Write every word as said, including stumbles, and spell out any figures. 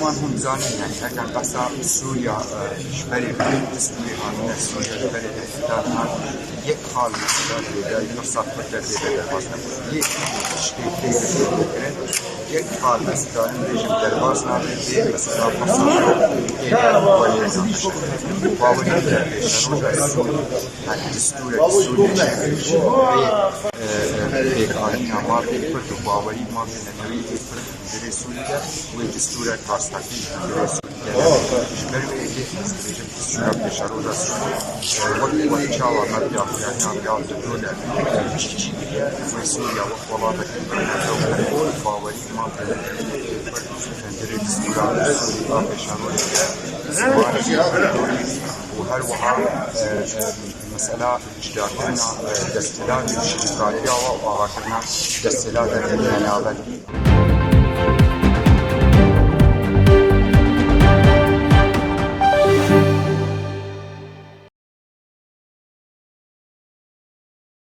Wan hûn zanin, yani, eger behsa Sûriya, e, ji berê vê destûrê hatine Sûriya, ji berê vê îqtidarê hat, yek xal mesela Sûriya, yek xal Kurd tê derbas nebû. Yê tiştê tê kirin, yek xal mesela em bêjin derbas nabe, vê mesela behsa bawerî pêşeroja Sûriya, yani destûrek Sûriya çêkirî, vê, e, e, pêkanîna mafê Kurd û bawerî mafê netewî Kurd. Dilê Sûrî de wê destûrek rastaqîn ji dilê Sûrî de. Ji ber wê yekê ez dibêjim destûra pêşeroja Sûrî, e, wek, wek çawa me bi daxuyaniya Real de Dole çî çî kiriye, wê Sûriya wek welatekî bi bawerî mafê dilê destûra Sûrî a pêşerojê de zimanê Kurdî û her wiha, e, e, mesela cudakirina, e, desthilatê û şirîkatiya wan û avakirina desthilateke nenaber.